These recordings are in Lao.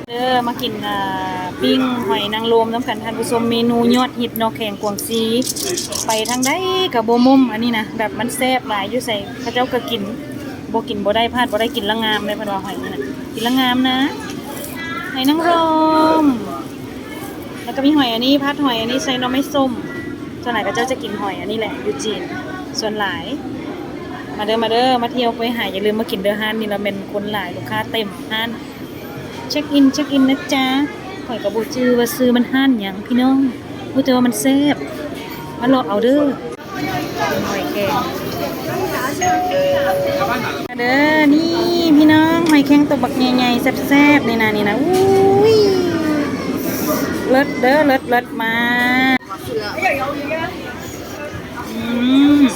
ເດີ ມາກິນ ອ່າ ປີ້ງຫອຍນາງລົມນຳກັນທ່ານຜູ້ຊົມ ເມນູຍອດຮິດເນາະ ແຂວງກວາງຊີ ໄປທາງໃດກະບໍ່ໝົມ ອັນນີ້ນະ ແບບມັນແຊບຫຼາຍ ຢູ່ໃສເຂົາເຈົ້າກະກິນ ບໍ່ກິນບໍ່ໄດ້ ພາດບໍ່ໄດ້ ກິນລະງາມເດ້ ເພິ່ນວ່າຫອຍນີ້ນະ ກິນລະງາມນະ ຫອຍນາງລົມ ແລ້ວກະມີຫອຍອັນນີ້ ຜັດຫອຍອັນນີ້ໃສ່ໜໍ່ໄມ້ສົ້ມ ສ່ວນຫຼາຍເຂົາເຈົ້າຈະກິນຫອຍອັນນີ້ແຫຼະ ຢູ່ຈີນ ສ່ວນຫຼາຍ ມາເດີ ມາເດີ ມາທ່ຽວເປີຍຫາຍ ຢ່າລືມມາກິນເດີ ຮ້ານນີ້ລະແມ່ນຄົນຫຼາຍ ລູກຄ້າເຕັມຮ້ານ ເຊັກອິນ ເຊັກອິນນະຈ໊ະ ຂ້ອຍກະບໍ່ຈື່ວ່າຊື່ມັນຮ້ານຫຍັງພີ່ນ້ອງ ຮູ້ແຕ່ວ່າມັນແຊບ ມາເລາະເອົາເດີ ຫອຍແຄງ ມາເດີ ນີ້ພີ່ນ້ອງ ຫອຍແຄງໂຕບັກໃຫຍ່ໆ ແຊບໆ ນີ້ນະ ນີ້ນະ ອຸ້ຍ ເລີດເດີ ເລີດ ເລີດ ມາ ອືມ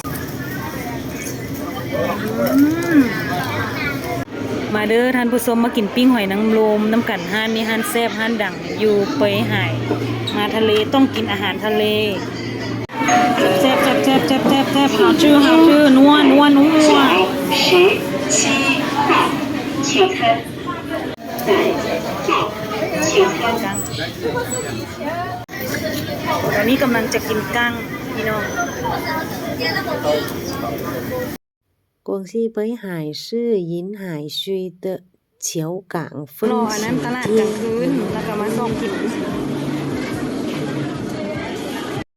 ອືມ ມາເດີທ່ານຜູ້ຊົມ ມາກິນປີ້ງຫອຍນາງລົມນຳກັນ ຮ້ານນີ້ຮ້ານແຊບ ຮ້ານດັງ ຢູ່ເປີຍຫາຍ ມາທະເລຕ້ອງກິນອາຫານທະເລ ແຊບໆ ຫາວຈື່ ຫາວຈື່ ນົວໆ ນົວໆ ຕອນນີ້ກຳລັງຈະກິນກ້າງ ພີ່ນ້ອງ 广西北海是沿海区的桥港风景区。 ເລາະອັນນັ້ນຕະຫຼາດກາງຄືນ ແລ້ວກະມາຊອກກິນ